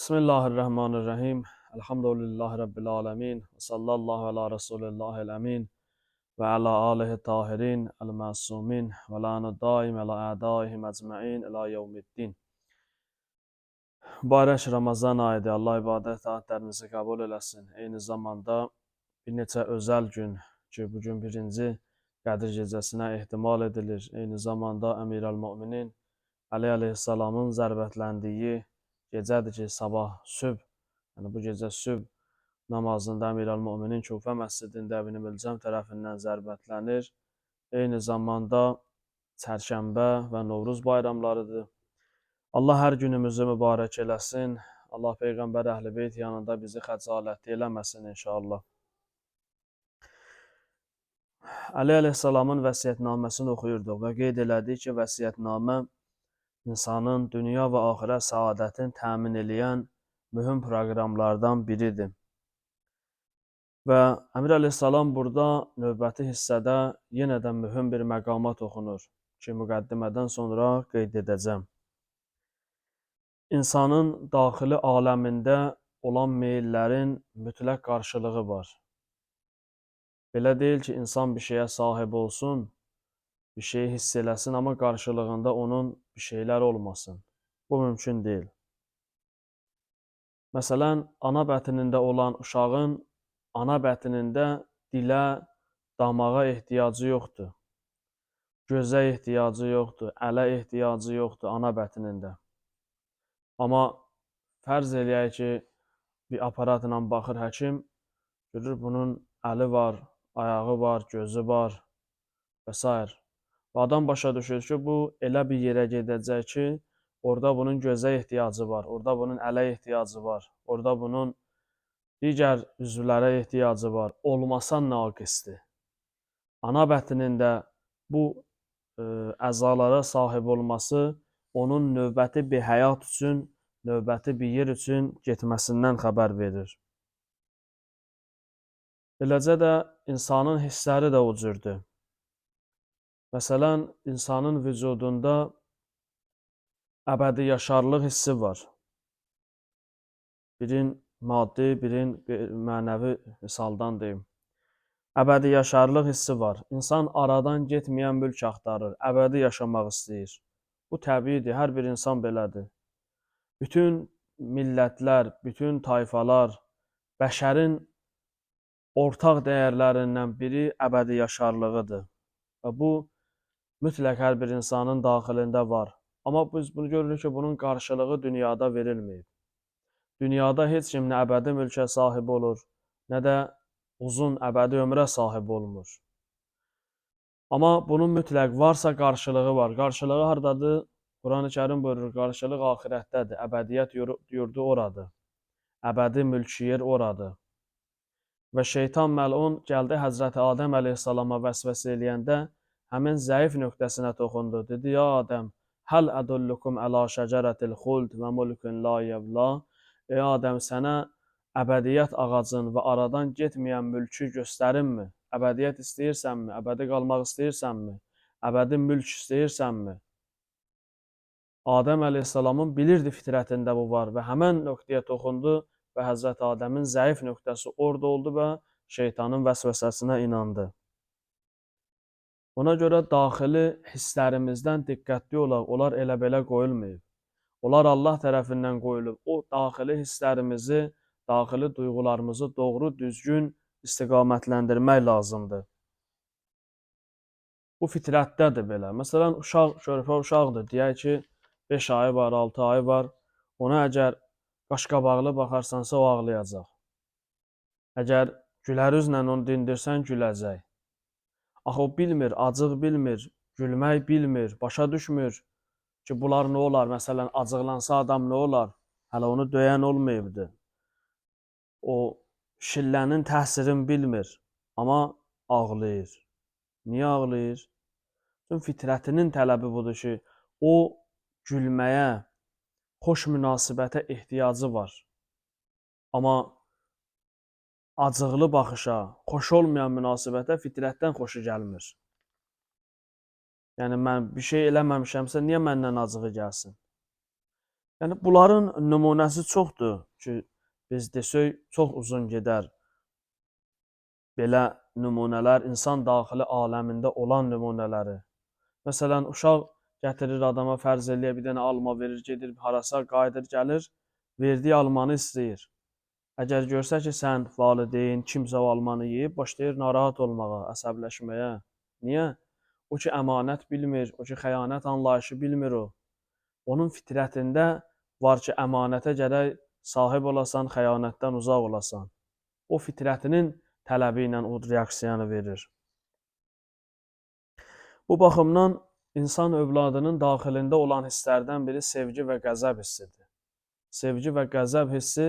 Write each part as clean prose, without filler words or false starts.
Bismillahirrahmanirrahim. Elhamdülillahi Rabbil alemin. Sallallahu ala Resulillahil əmin və ala alihi tahirin əl-məsumin və lanu daim əla ədəihim əcməin ilə yevmiddin. Mübarək Ramazan ayıdır. Allah ibadət taatlərimizi qəbul eləsin. Eyni zamanda bir neçə özəl gün ki, bugün birinci Qədir gecəsinə ehtimal edilir. Eyni zamanda Əmir əl-Müminin Əli əleyhissalamın zərbətləndiyi gecədir ki, sabah sübh, yəni bu gecə sübh namazında Əmir əl-Müminin Kufə məscidində İbn Mülcəm tərəfindən zərbətlənir. Eyni zamanda çərşənbə və Novruz bayramlarıdır. Allah hər günümüzü mübarək eləsin. Allah Peyğəmbər Əhl-i Beyt yanında bizi xəcalətli eləməsin inşallah. Əli əleyhissalamın vəsiyyətnaməsini oxuyurduq və qeyd elədik ki, vəsiyyətnamə insanın dünya və axirət səadətini təmin eləyən mühüm proqramlardan biridir. Və Əmir əleyhissalam burada növbəti hissədə yenə də mühüm bir məqama toxunur ki, müqəddimədən sonra qeyd edəcəm. İnsanın daxili aləmində olan meyillərin mütləq qarşılığı var. Belə deyil ki, insan bir şeyə sahib olsun, bir şeyi hiss eləsin, amma qarşılığında onun bir şeylər olmasın. Bu mümkün deyil. Məsələn, ana bətnində olan uşağın ana bətnində dilə, damağa ehtiyacı yoxdur. Gözə ehtiyacı yoxdur, ələ ehtiyacı yoxdur ana bətnində. Amma fərz eləyək ki, bir aparatla baxır həkim, görür bunun əli var, ayağı var, gözü var və s. Və adam başa düşür ki, bu elə bir yerə gedəcək ki, orada bunun gözə ehtiyacı var, orada bunun ələ ehtiyacı var, orada bunun digər üzvlərə ehtiyacı var. Olmasa naqisdir. Ana bətnində bu əzalara sahib olması onun növbəti bir həyat üçün, növbəti bir yer üçün getməsindən xəbər verir. Eləcə də insanın hissləri də o cürdür. Məsələn, insanın vücudunda əbədi yaşarlıq hissi var. Birin maddi, birin mənəvi misaldan deyim. Əbədi yaşarlıq hissi var. İnsan aradan getməyən mülk axtarır, əbədi yaşamaq istəyir. Bu təbiidir, hər bir insan belədir. Bütün millətlər, bütün tayfalar, bəşərin ortaq dəyərlərindən biri əbədi yaşarlığıdır. Və bu mütləq hər bir insanın daxilində var. Amma biz bunu görürük ki, bunun qarşılığı dünyada verilməyib. Dünyada heç kim nə əbədi mülkə sahib olur, nə də uzun əbədi ömrə sahib olmur. Amma bunun mütləq varsa qarşılığı var. Qarşılığı hardadır? Quran-ı Kərim buyurur, qarşılıq axirətdədir. Əbədiyyət yurdu oradır. Əbədi mülk yer oradır. Və şeytan məlun gəldi Həzrəti Adəm əleyhissalama vəsvəsə eləyəndə həmin zəif nöqtəsinə toxundu. Dedi, ya Adəm, həl ədullukum əla şəcərətil xuld və mulkun la yevla. Ey Adəm, sənə əbədiyyət ağacın və aradan getməyən mülkü göstərimmi? Əbədiyyət istəyirsənmi? Əbədi qalmaq istəyirsənmi? Əbədi mülk istəyirsənmi? Adəm əleyhissalamın bilirdi fitrətində bu var və həmən nöqtəyə toxundu və Həzrəti Adəmin zəif nöqtəsi orada oldu və şeytanın vəsvəsəsinə inandı. Ona görə daxili hisslərimizdən diqqətli olaq. Onlar elə belə qoyulmayıb. Onlar Allah tərəfindən qoyulub. O daxili hisslərimizi, daxili duyğularımızı doğru, düzgün istiqamətləndirmək lazımdır. Bu fitrətdədir belə. Məsələn, uşaq, körpə uşaqdır. Deyək ki, 5 ayı var, 6 ayı var. Ona əgər qaşqabaqlı baxarsansa, o ağlayacaq. Əgər gülər üzlə onu dindirsən, güləcək. Axı o bilmir, acıq bilmir, gülmək bilmir, başa düşmür ki, bunlar nə olar? Məsələn, acıqlansa adam nə olar? Hələ onu döyən olmayıbdı. O şillənin təsirini bilmir, amma ağlayır. Niyə ağlayır? Çünki fitrətinin tələbi budur ki, o gülməyə, xoş münasibətə ehtiyacı var. Amma acıqlı baxışa, xoş olmayan münasibətə fitrətdən xoşu gəlmir. Yəni mən bir şey eləməmişəmsə, niyə məndən acığı gəlsin? Yəni bunların nümunəsi çoxdur ki, biz desək çox uzun gedər. Belə nümunələr insan daxili aləmində olan nümunələri. Məsələn, uşaq gətirir adama, fərz eləyə bir dənə alma verir, gedir harasa, qayıdır, gəlir, verdiyi almanı istəyir. Əgər görsə ki, sən, valideyn, kimsə o almanı yeyib, başlayır narahat olmağa, əsəbləşməyə. Niyə? O ki, əmanət bilmir, o ki, xəyanət anlayışı bilmir o. Onun fitrətində var ki, əmanətə gərək sahib olasan, xəyanətdən uzaq olasan. O fitrətinin tələbi ilə o reaksiyanı verir. Bu baxımdan insan övladının daxilində olan hisslərdən biri sevgi və qəzəb hissidir. Sevgi və qəzəb hissi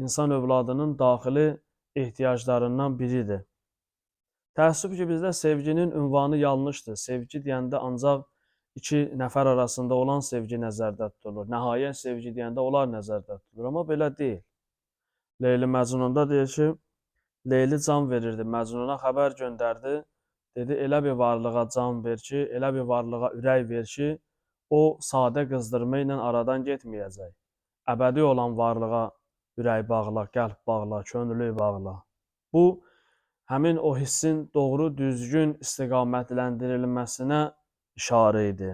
insan övladının daxili ehtiyaclarından biridir. Təəssüf ki, bizdə sevginin ünvanı yanlışdır. Sevgi deyəndə ancaq iki nəfər arasında olan sevgi nəzərdə tutulur. Nəhayət sevgi deyəndə onlar nəzərdə tutulur. Amma belə deyil. Leyli Məcnunda deyir ki, Leyli can verirdi, Məcnuna xəbər göndərdi. Dedi, elə bir varlığa can ver ki, elə bir varlığa ürək ver ki, o sadə qızdırma ilə aradan getməyəcək. Əbədi olan varlığa ürək bağla, qəlb bağla, könlü bağla. Bu, həmin o hissin doğru, düzgün istiqamətləndirilməsinə işarə idi.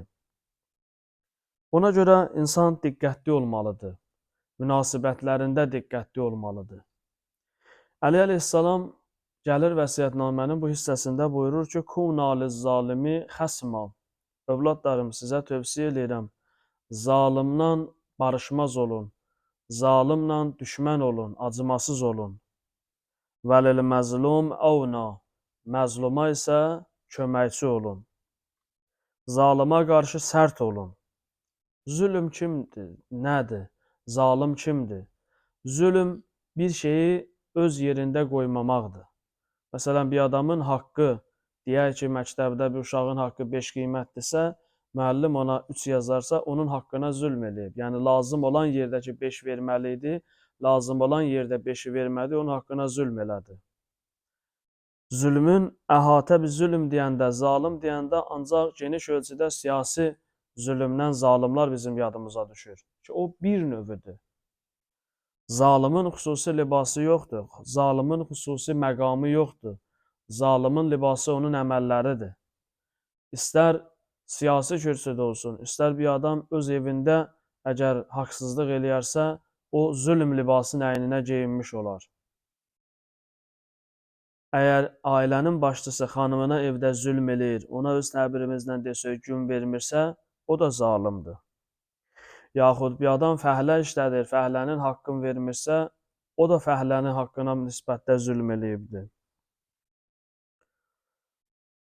Ona görə insan diqqətli olmalıdır. Münasibətlərində diqqətli olmalıdır. Əli əleyhissalam gəlir vəsiyyətnamənin bu hissəsində buyurur ki, Kuna liz-zalimi xəsma. Övladlarım, sizə tövsiyə eləyirəm. Zalimdan barışmaz olun. Zalimla düşmən olun, acımasız olun. Və lil məzlum avna. Məzluma isə köməkçi olun. Zalıma qarşı sərt olun. Zülm kimdir? Nədir? Zalım kimdir? Zülm bir şeyi öz yerində qoymamaqdır. Məsələn, bir adamın haqqı, deyək ki, məktəbdə bir uşağın haqqı 5 qiymətdirsə, müəllim ona 3 yazarsa, onun haqqına zülm eləyib. Yəni, lazım olan yerdə ki, 5 verməli idi, lazım olan yerdə 5-i vermədi, onun haqqına zülm elədi. Zülmün əhatə bir zülm deyəndə, zalım deyəndə ancaq geniş ölçüdə siyasi zülmdən zalimlar bizim yadımıza düşür ki, o bir növüdür. Zalımın xüsusi libası yoxdur, zalımın xüsusi məqamı yoxdur. Zalımın libası onun əməlləridir. İstər siyasi kürsüdə olsun, istər bir adam öz evində əgər haqsızlıq eləyərsə, o zülm libasının əyninə geyinmiş olar. Əgər ailənin başçısı xanımına evdə zülm eləyir, ona öz təbirimizlə desək gün vermirsə, o da zalimdir. Yaxud bir adam fəhlə işlədir, fəhlənin haqqını vermirsə, o da fəhlənin haqqına nisbətdə zülm eləyibdir.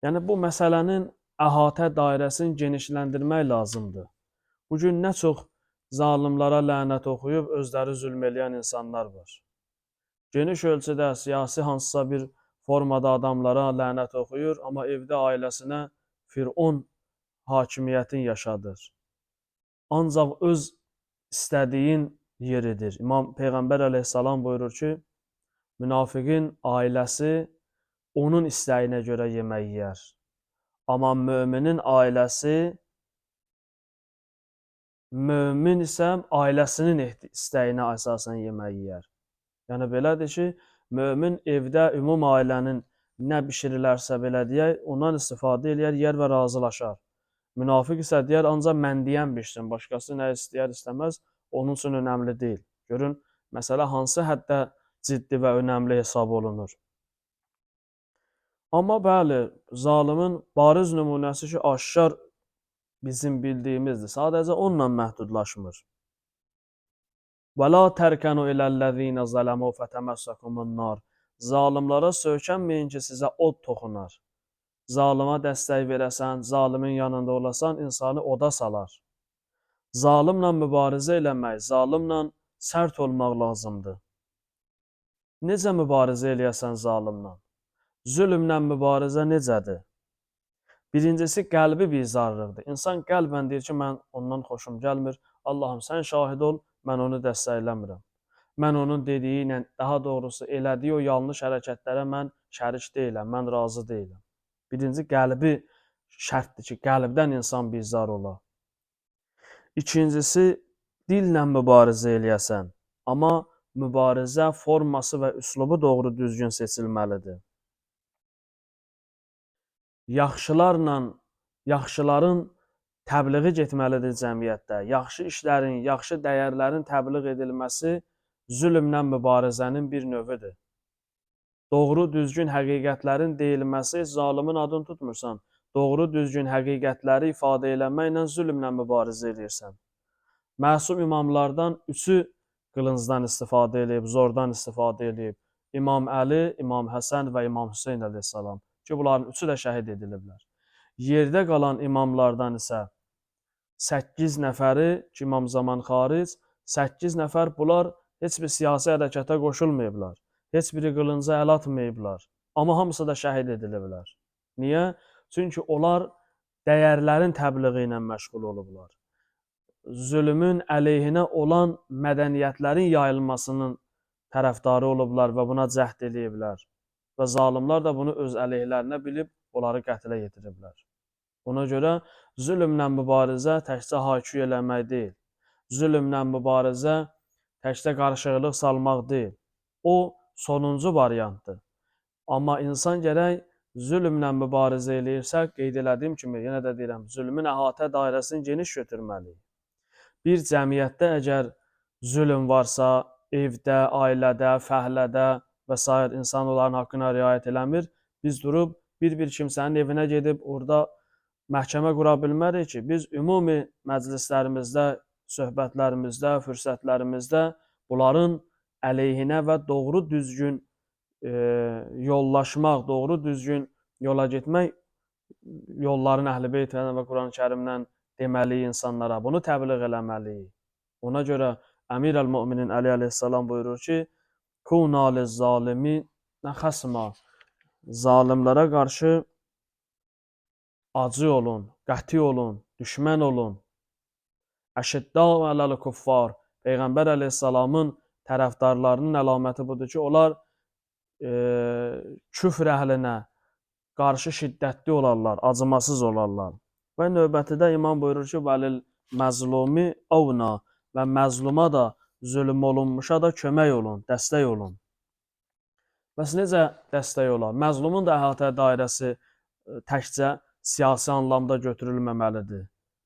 Yəni, bu məsələnin əhatə dairəsini genişləndirmək lazımdır. Bugün nə çox zalimlara lənət oxuyub, özləri zülm eləyən insanlar var. Geniş ölçüdə siyasi hansısa bir formada adamlara lənət oxuyur, amma evdə ailəsinə Firon hakimiyyətin yaşadır. Ancaq öz istədiyin yeridir. İmam Peyğəmbər əleyhissalam buyurur ki, münafiqin ailəsi onun istəyinə görə yemək yeyər. Amma müminin ailəsi, mömin isə ailəsinin istəyinə əsasən yemək yeyər. Yəni, belədir ki, mömin evdə ümum ailənin nə bişirilərsə, belə deyək, ondan istifadə eləyər, yeyər və razılaşar. Münafiq isə deyər, ancaq mən deyən bişsin, başqası nə istəyər, istəməz, onun üçün önəmli deyil. Görün, məsələ hansı həddə ciddi və önəmli hesab olunur. Amma bəli, zalimin bariz nümunəsi ki, aşkar bizim bildiyimizdir. Sadəcə onunla məhdudlaşmır. Və la tərkənu iləl-ləzīnə zələmu fətəməssəkumun nar. Zalimlara söykənməyin ki, sizə od toxunar. Zalıma dəstək verəsən, zalimin yanında olasan, insanı oda salar. Zalimlə mübarizə eləmək, zalimlə sərt olmaq lazımdır. Necə mübarizə eləyəsən zalimlə? Zülmlə mübarizə necədir? Birincisi, qəlbi bizarlıqdır. İnsan qəlbən deyir ki, mən ondan xoşum gəlmir. Allahım, sən şahid ol, mən onu dəstəkləmirəm. Mən onun dediyi ilə, daha doğrusu elədiyi o yanlış hərəkətlərə mən şərik deyiləm, mən razı deyiləm. Birinci, qəlbi şərtdir ki, qəlbdən insan bizar ola. İkincisi, dillə mübarizə eləyəsən. Amma mübarizə forması və üslubu doğru düzgün seçilməlidir. Yaxşılarla, yaxşıların təbliği getməlidir cəmiyyətdə. Yaxşı işlərin, yaxşı dəyərlərin təbliğ edilməsi zülmlə mübarizənin bir növüdür. Doğru, düzgün həqiqətlərin deyilməsi, zalimin adını tutmursan. Doğru, düzgün həqiqətləri ifadə eləməklə zülmlə mübarizə edirsən. Məsum imamlardan üçü qılıncdan istifadə eləyib, zordan istifadə eləyib. İmam Əli, İmam Həsən və İmam Hüseyn əleyhissalam ki, bunların üçü də şəhid ediliblər. Yerdə qalan imamlardan isə 8 nəfəri ki, İmam Zaman xaric, 8 nəfər bunlar heç bir siyasi hərəkata qoşulmayıblar. Heç biri qılınca əl atmayıblar. Amma hamısı da şəhid ediliblər. Niyə? Çünki onlar dəyərlərin təbliği ilə məşğul olublar. Zülmün əleyhinə olan mədəniyyətlərin yayılmasının tərəfdarı olublar və buna cəhd eləyiblər. Və zalimlar da bunu öz əleyhlərinə bilib onları qətlə yetiriblər. Ona görə zülmlə mübarizə təkcə hayküy eləmək deyil. Zülmlə mübarizə təkcə qarışıqlıq salmaq deyil. O sonuncu variantdır. Amma insan gərək zülmlə mübarizə eləyirsə, qeyd elədiyim kimi, yenə də deyirəm, zülmün əhatə dairəsini geniş götürməliyik. Bir cəmiyyətdə əgər zülm varsa, evdə, ailədə, fəhlədə və sair insan onların haqqına riayət eləmir, biz durub bir-bir kimsənin evinə gedib orada məhkəmə qura bilmərik ki, biz ümumi məclislərimizdə, söhbətlərimizdə, fürsətlərimizdə bunların əleyhinə və doğru düzgün yollaşmaq, doğru düzgün yola getmək yolların Əhl-i Beytlə və Quran-ı Kərimlə deməliyik insanlara, bunu təbliğ eləməliyik. Ona görə Əmir əl-Müminin Əli əleyhissalam buyurur ki, Kuna liz-zaliminə xəsma. Zalimlərə qarşı acı olun, qəti olun, düşmən olun. Əşiddâ ələl kuffar. Peyğəmbər əleyhissalamın tərəfdarlarının əlaməti budur ki, onlar küfr əhlinə qarşı şiddətli olarlar, acımasız olarlar. Və növbətidə imam buyurur ki, vəlil məzlumi avna və məzluma da, zülm olunmuşa da kömək olun, dəstək olun. Bəs necə dəstək olar? Məzlumun da əhatə dairəsi təkcə siyasi anlamda götürülməməlidir.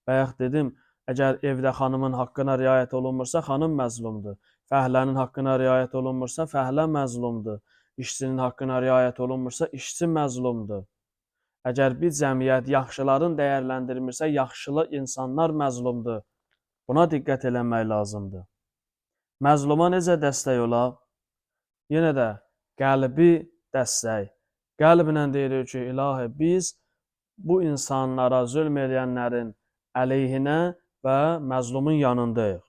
Bayaq dedim, əgər evdə xanımın haqqına riayət olunmursa, xanım məzlumdur. Fəhlənin haqqına riayət olunmursa, fəhlə məzlumdur. İşçinin haqqına riayət olunmursa, işçi məzlumdur. Əgər bir cəmiyyət yaxşıların dəyərləndirmirsə, yaxşılı insanlar məzlumdur. Buna diqqət eləmək lazımdır. Məzluma necə dəstək olaq? Yenə də qəlbi dəstək. Qəlblə deyirik ki, ilahi, biz bu insanlara zülm eləyənlərin əleyhinə və məzlumun yanındayıq.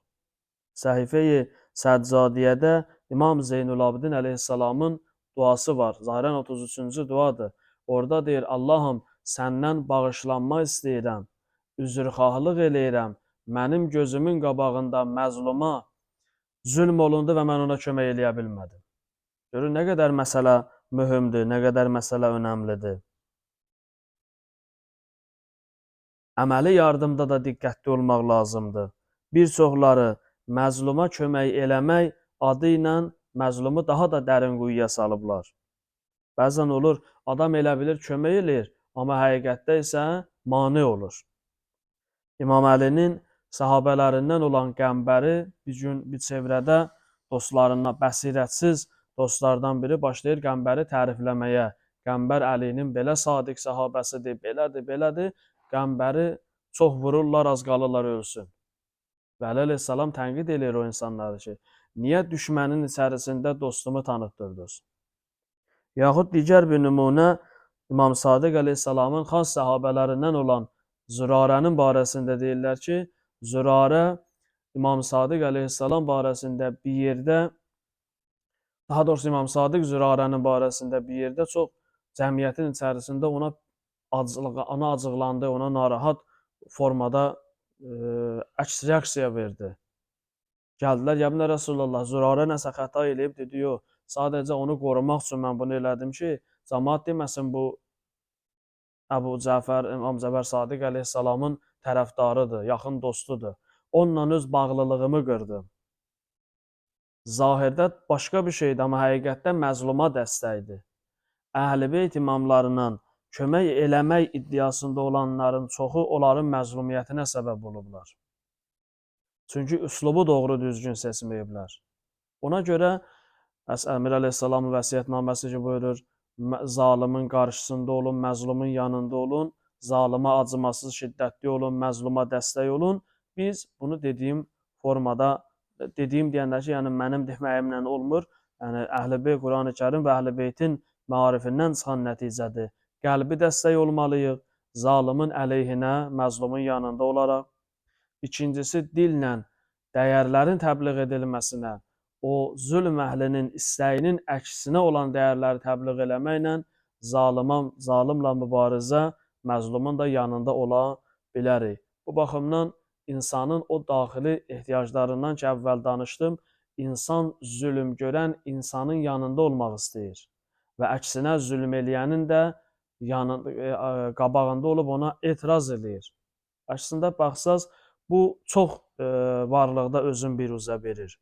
Səhifə-i Səccadiyyədə İmam Zeynulabidin əleyhissalamın duası var. Zahirən 33-cü duadır. Orada deyir, Allahım, səndən bağışlanma istəyirəm, üzrxahlıq eləyirəm. Mənim gözümün qabağında məzluma zülm olundu və mən ona kömək eləyə bilmədim. Görün, nə qədər məsələ mühümdür, nə qədər məsələ önəmlidir. Əməli yardımda da diqqətli olmaq lazımdır. Bir çoxları məzluma kömək eləmək adı ilə məzlumu daha da dərin quyuya salıblar. Bəzən olur, adam elə bilir, kömək eləyir, amma həqiqətdə isə mane olur. İmam Əlinin sahabələrindən olan Qəmbəri bir gün bir çevrədə dostlarından, bəsirətsiz dostlardan biri başlayır Qəmbəri tərifləməyə. Qəmbər Əlinin belə sadiq sahabəsidir, belədir, belədir. Qəmbəri çox vururlar, az qalırlar ölsün. Və Əli əleyhissalam tənqid eləyir o insanları ki, niyə düşmənin içərisində dostumu tanıtdırdınız? Yaxud digər bir nümunə İmam Sadiq əleyhissalamın xas səhabələrindən olan Zürarənin barəsində deyirlər ki, Zürarə İmam Sadiq əleyhissalam barəsində bir yerdə, daha doğrusu İmam Sadiq Zürarənin barəsində bir yerdə çox cəmiyyətin içərisində ona acıqlandı, ona narahat formada əks reaksiya verdi. Gəldilər, ya ibn Rəsulullah, Zürarə nəsə xəta eləyib, dedi, yox, sadəcə onu qorumaq üçün mən bunu elədim ki, cəmaat deməsin bu Əbu Cəfər, İmam Cəfər Sadiq əleyhissalamın tərəfdarıdır, yaxın dostudur. Onunla öz bağlılığımı qırdım. Zahirdə başqa bir şeydir, amma həqiqətdə məzluma dəstəkdir. Əhl-i Beyt imamlarından kömək eləmək iddiasında olanların çoxu onların məzlumiyyətinə səbəb olublar. Çünki üslubu doğru düzgün seçməyiblər. Ona görə Əmir əleyhissalamın vəsiyyətnaməsi ki buyurur, zalimin qarşısında olun, məzlumun yanında olun, zalıma acımasız şiddətli olun, məzluma dəstək olun. Biz bunu dediyim formada, dediyim deyəndə ki, yəni mənim deməyimlə olmur. Yəni Əhl-i Beyt Qurani Kərim və Əhl-i Beytin maarifindən çıxan nəticədir. Qəlbi dəstək olmalıyıq, zalımın əleyhinə, məzlumun yanında olaraq. İkincisi, dillə dəyərlərin təbliğ edilməsinə, o zülm əhlinin istəyinin əksinə olan dəyərləri təbliğ eləməklə zalimlə mübarizə, məzlumun da yanında ola bilərik. Bu baxımdan insanın o daxili ehtiyaclarından ki, əvvəl danışdım, insan zülm görən insanın yanında olmaq istəyir və əksinə zülm eləyənin də qabağında olub ona etiraz eləyir. Əslində baxsaz, bu çox varlıqda özün biruzə verir.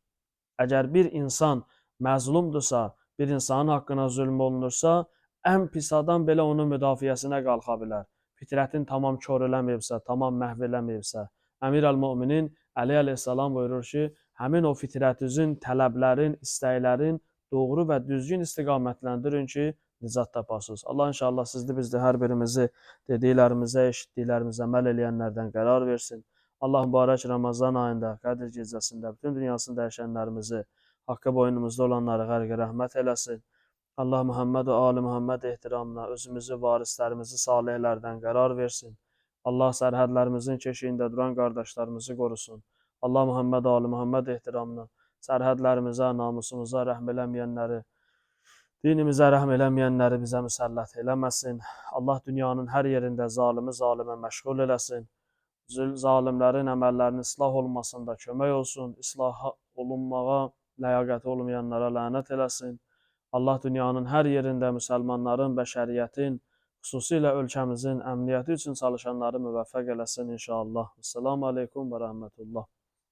Əgər bir insan məzlumdursa, bir insanın haqqına zülm olunursa, ən pis adam belə onun müdafiəsinə qalxa bilər. Fitrətin tamam kor eləməyibsə, tamam məhv eləməyibsə. Əmir əl-Müminin Əli əleyhissalam buyurur ki, həmin o fitrətinizin, tələblərin, istəklərin doğru və düzgün istiqamətləndirin ki, nicat tapasınız. Allah inşallah sizdi bizdə hər birimizi dediklərimizə, eşitdiklərimizə əməl eləyənlərdən qərar versin. Allah mübarək Ramazan ayında, Qədir gecəsində bütün dünyasını dəyişənlərimizi, haqqı boynumuzda olanları qərq rəhmət eləsin. Allah Muhammed və Ali Muhammed ehtiramına özümüzü, varislərimizi salihlərdən qərar versin. Allah sərhədlərimizin keşiyində duran qardaşlarımızı qorusun. Allah Muhammed və Ali Muhammed ehtiramına sərhədlərimizə, namusumuza rəhm eləməyənləri, dinimizə rəhm eləməyənləri bizə müsəllət eləməsin. Allah dünyanın hər yerində zalimi zalimə məşğul eləsin. Zalimlərin əməllərinin islah olmasında kömək olsun, islah olunmağa ləyaqəti olmayanlara lənət eləsin. Allah dünyanın hər yerində müsəlmanların, bəşəriyyətin, xüsusilə ölkəmizin əmniyyəti üçün çalışanları müvəffəq eləsin inşallah. Esselamu aleykum və rəhmətullah.